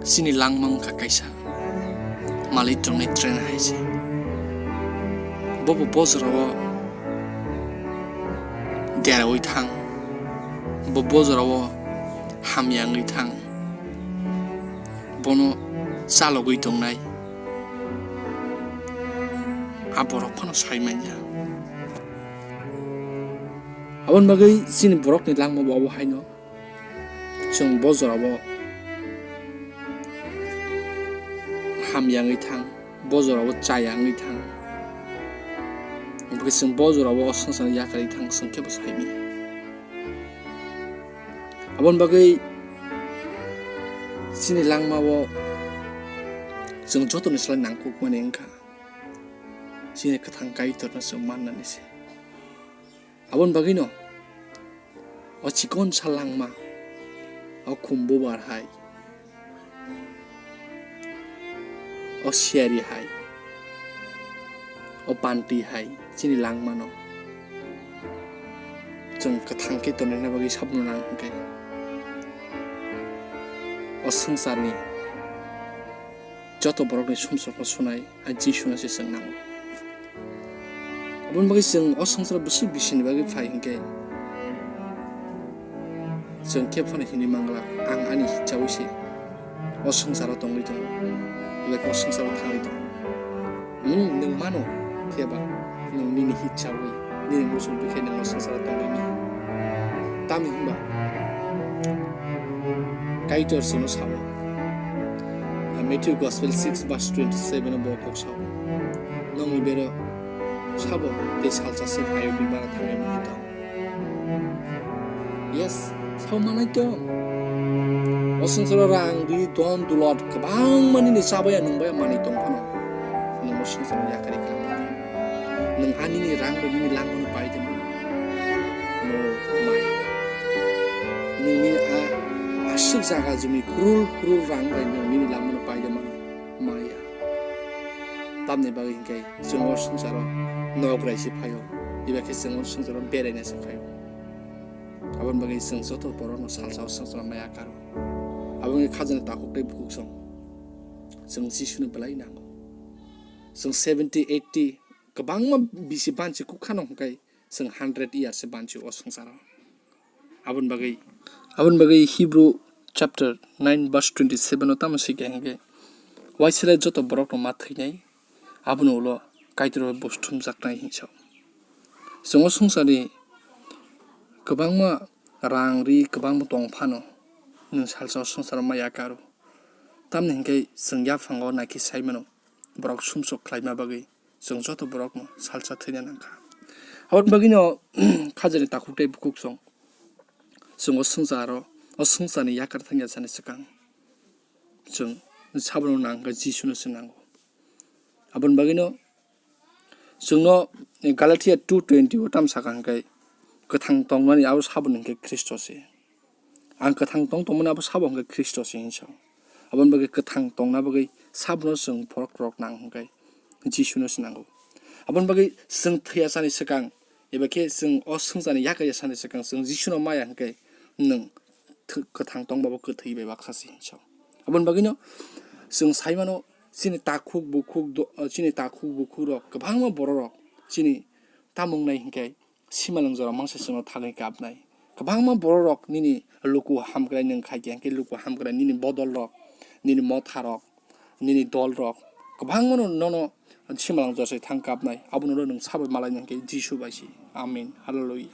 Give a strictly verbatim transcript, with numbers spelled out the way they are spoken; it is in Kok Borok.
Chini langma wngkha kaisa malik tongnai train hai se. Bobo bojorao deraui thang, bo bojorao hamya wngwi thang, bono chalogwi tongnai, a borok phano sai manya. Aboni bagwi chini borokni langma bo obo haino. Chwng bojorao hamya wngwi thang, bojorao chaya wngwi thang. Bwkhe chwng bojorao o swngcharno yakarwi thang, chwng khe bo sai manya. Aboni bagwi chini langmao chwng jotoni slai nangkukmani wngkha chini kwthang Kaitorno chwng mannani se. Aboni bagwino o chikonsa langma, o khum bubar hai, o siyari hai, o panti hai chini langmano chwng kwthang khe tonina bagwi sabno nang hwnkhe o swngcharni joto borokni sumsokno sunai a Jisuno se chwng nango. Aboni bagwi chwng o swngcharo bwswk bisini bagwi phai hwnkhe, chwng khe phano hinwi manglak, "Ang ani hitchawi se o swngcharo tongwi tongo, eba khe o swngcharo thangwi tongo." Nwng, nwng mano, phiya ba nwng nini hitchawi, nini muchung bwkhe nwng o swngcharo tongwi manya. Tamni hwnba Kaitor chwngno sao, Matthew Gospel six verse twenty-seven o bo kok sao, "Nongni bero sabo tei salsa swk hayokni bara thangwi manwi tong." Yes, sao manai tong. O swngcharo rang, ri, don, dulot kwbangma nini chabaya nwngbaya manwi tong phano, nwng o swngcharo yakarwi khlai mano. Nwng anini rang bai nini langmano pai de mano. No, maya. Nwng nini a aswk jaga jumi krul krul rang bai nwng nini langmano pai de mano. Maya. Tamni bagwi hwnkhe chwng o swngcharo nograi se phaio, eba khe chwng o swngcharo beraina se phaio. Aboni bagwi chwng joto borokno salsa o swngcharo maya karo. Abo wngkha khajani takhuk tei bukhuk song. Chwng Jisuno belai nango. Chwng seventy, eighty, kwbangma bisi banchi kuk khano hwnkhe chwng hundred years se banchi o swngcharo. Aboni bagwi, aboni bagwi Hebrew chapter nine verse twenty-seven o tamo swi kha hwnkhe, "Waisale joto borokno ma thwinai, aboni ulo Kaitor bai buj thumjaknai," hinwi sao. Chwng o swngcharni kwbangma rang ri kwbangma tong phano nwng salsa o swngcharo maya karo. Tamni hwnkhe chwng yaphango naikhe sai mano borok sumsok khlaima bagwi chwng joto borokno salsa thwina nangkha. Aboni bagwino khajani takhuk tei bukhuk song, chwng o swngcharo, o swngcharni yakar thangya sani swkang chwng sabono nangkha, Jisuno se nango. Aboni bagwino chwngno Galatia two twenty o tamo sakha hwnkhe, "Kwthang tongnani abo saboni hwnkhe Khristo se." Ang kwthang tong tongmani abo sabo hwnkhe Khristo se hinwi sao. Aboni bagwi kwthang tongna bagwi sabono chwng borok rok nang hwnkhe Jisuno se nango. Aboni bagwi chwng thwiya sani swkang, eba khe chwng o swngcharni yakar ya sani swkang chwng Jisuno maya hwnkhe nwng thw-, kwthang tong babo kwthwi bai baksa se hinwi sao. Aboni bagwino chwng sai mano chini takhuk bukhuk do-, chini takhuk bukhuk rok kwbangma borok rok chini tamung nai hwnkhe simalwng jora mangsa chwngno thangwi kapnai. Kwbangma borok rok nini luku hamkrai nwng khai khe, hwnkhe luku hamkrai nini bodol rok, nini motha rok, nini dol rok kwbangma no nono simalwng jora se thang kapnai. Abono nwng sabai malai hwnkhe Jisu bai se. Amen. Hallelujah.